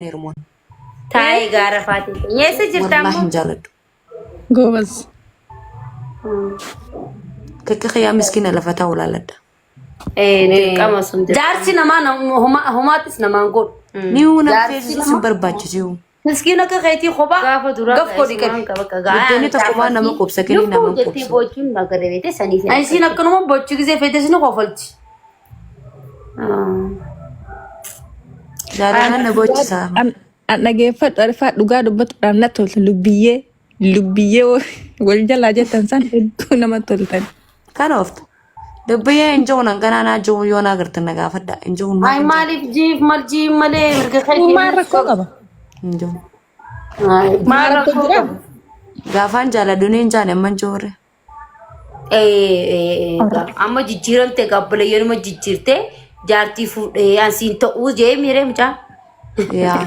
heerumuun. Taa'ee gaara faatii. Eessa jirta Wallaahi ammoo? hin jaaladhu. Goobaz. Kakka kiyyaa miskiina lafa taa'u laaladha. Dirqama sun dirqama. Jaarsi namaa homaattis namaan godhu. Niu nama Jaarsi feesisus hin nama barbaachisu. miskiina akka keetii kophaa Gaafa duraa gaf godhi qabi. Buddeenni tokko waan nama qubsa kenni nama hin jettee qubsu. boochuun nagaree beekte saniif. Isiin akkanuma bochuu gisee feetes ni kofalti. Jaalalaan na bochisa. An dhageeffadhu arfaa dhugaa dubbatuudhaaf natti tolta lubbiyyee lubbiyyee wal jalaa jettan san hedduu namatti toltan. Kana oofta. Dubbiyyee hin jiru nan ganaa naa jiru yoo naa gartan na gaafadha. Hin jiru Ay maaf hin jiru. maaliif jiif mal jiif malee mirga keetii Maal rakkoo qaba? Hin jiru. Maal Maal rakkoo rakkoo jira? qaba? Gaafaan jaaladhu ni hin jaane amma hin jiru. Amma jijjiiramte gaabboleeyyanuma jijjiirte jaartii fuudhee ansiin ta'uu jee miiree mucaa. Yaa.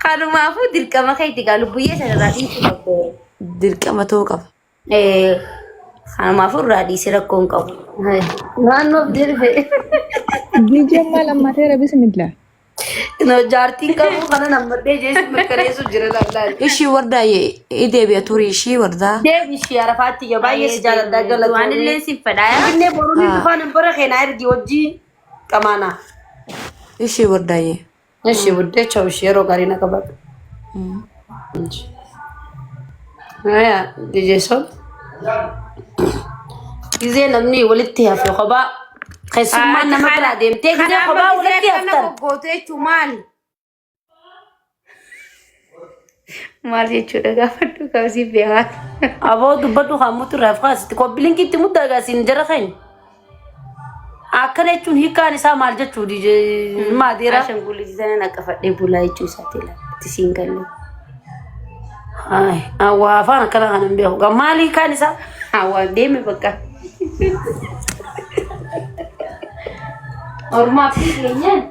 Kanumaafuu dirqama keetti gaa lubbuyyee sanarraa dhiisuu qabde. Dirqama ta'uu qaba. Kanumaafuu irraa dhiisee rakkoo hin qabu. Naannoof deebi'e. Diijeen maal ammateera bismillah. No jaartiin qabu kana nammadhee jeessi mirkaneessu jira laallaan. Ishii wardaa ideebi'a turii ishii wardaa. Deebi ishii arafaatti yaa baay'ee si jaaladhaa Waan galatoomii. illee sin fedhaa. Finfinnee boruun hin dhufaan hin bara keenaa ergi hojii qamaanaa. Ishii wardaayyee. Ishii buddee cha'u ishii yeroo gaarii na qabadhu. Aya DJ Sol. Gizee namni walitti hafe kophaa keessummaan nama biraa deemtee gizee kophaa walitti haftan. Goggootu jechuun maali? Maal jechuudha gaafadhu qabsiif beekaa. Aboo dubbadhu kan mutu irraa kaasitti koppilinkiitti muddaa gaasiin jara keenya. Akkana jechuun hiikkaan isaa maal jechuu DJ maadeera. Ashangulitii sana naqafadhee bulaa jechuu isaati ilaala. Siin galle. Ay, waa afaan akkana kana hin beeku. Gaa maal hiikkaan isaa? Waa deeme bakka. Ormaa fi keenyaan.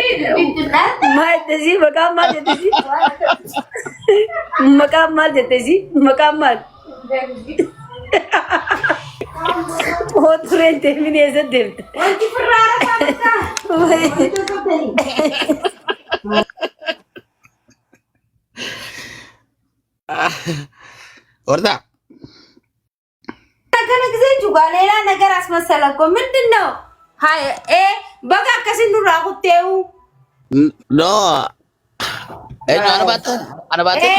Maal jettesii maqaan maal jettesii? Maqaan maal jettesii? Maqaan maal? Oo tureen deemin eessa deemte? Wanti firraa rafaa bakka. ወርዳ Akkana ጊዜ ጁጋ ሌላ ነገር አስመሰለ እኮ ምንድን ነው? በቃ akkasii nurraa kutteewu. No, eenyu ana baatte ana baatte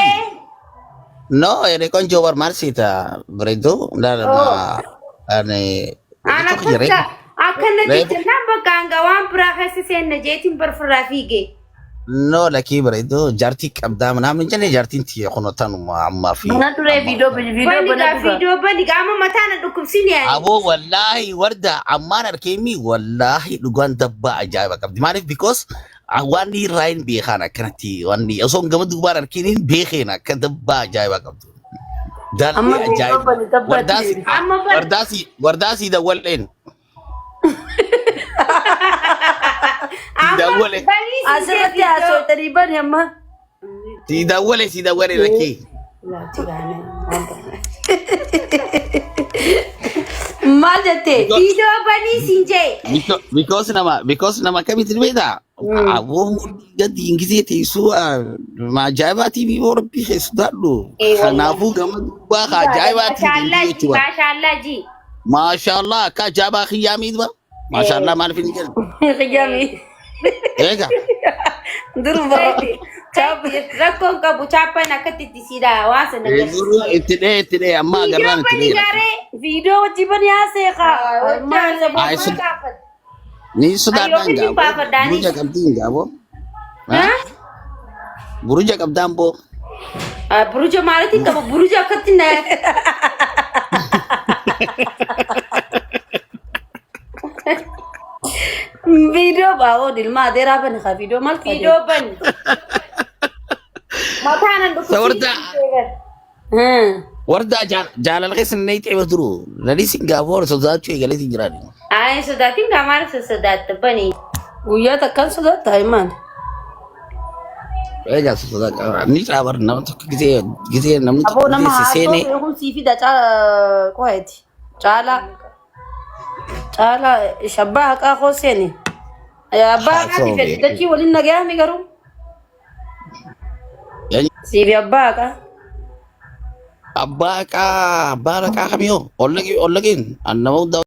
no የኔ ቆንጆ በር maal siita bareedduu ani Ana jechuun kiyya akka akkana reefu jechaan bakka hanga waan biraa keessa seenna jeetiin barfirraa fiige. No lakkii bareedduu jaartii qabdaa ምናምን jenne jaartiin tiyya kun tanuma ammaa fi Bana turee viidiyoo viidiyoo Bani bana gaa dura. viidiyoo bani qaama mataa na dhukkubsini ani. Aboo wallaahi warda ammaan arkeemi wallaahi dhugaan dabbaa ajaa'iba qabdi. Maaliif because waan irraa hin beekaan akkanatti waan osoo hin gama duubaan arkiin hin beekeen akka dabbaa ajaa'iba qabdu. Amma Dalli viidiyoo ajaa'iba. bani dabbaatti Wardaasi deebise. Amma bani. wardaasi wardaasi dawwaleen. Si Amma dawwale banii siin jee Asirratti viidiyoo. haasawatanii bani amma. si dawwale si dawwale lakkii. Laatti gaane waan barbaade. Maal jettee? Viidiyoo banii siin jee. Because nama akkamitti beektaa? Aboo gadi ingizee teessuu ajaa'ibaatii fi rabbii keessa sodaadhu. Kanaafuu gama duubaa ka ajaa'ibaatii Maashaallaa deemti ji jechuudha. maashaallaa ji. Maashaallah akka ajaa'ibaa kiyyaamii duba. Maashaallah maaliif hin jedhu? Xiyyami. Eega. Durba. Rakkoon qabu chaappaan akkatti itti siidhaa waan sana Duruu itti dhee itti dhee amma Viidiyoo agarraan itti bani dhee. gaaree. Viidiyoo wajjin bani haasee kaa. Maal Ay, Ni sodaadhaan Ayyoo, gaaboo. baafadhaanis. Buruja qabdiin gaaboo. Buruja qabdaan boo. Buruja maalitiin qaba? Buruja akkatti na. Viidiyoo baa'oo dilma adeeraa bani kaa viidiyoo maal ta'e? Viidiyoo bani. Mataa nan Warda dhukkubsiisuu. warda jaalala keessa inni itti hima turu. Nani sin gaaboo sodaachuu eegaleetiin jiraani. Ay sodaatiin gaa maaliif sossodaatta bani? Guyyaa takkaan sodaatta himaan. Egaa ni caabar nama tokko gisee gisee namni Aboo tokko nama gisee si haasoo seenee beekuun sii fida caalaa qo'eeti. Caalaa caalaa shabbaa haqaa koo seeni. Abbaa haqaati haasoo fedhi beeku. dachii waliin nagayaami garuu. Siifi abbaa haqaa. Abbaa haqaa abbaa haqaa kamiyoo ollaqiin nama hundaa.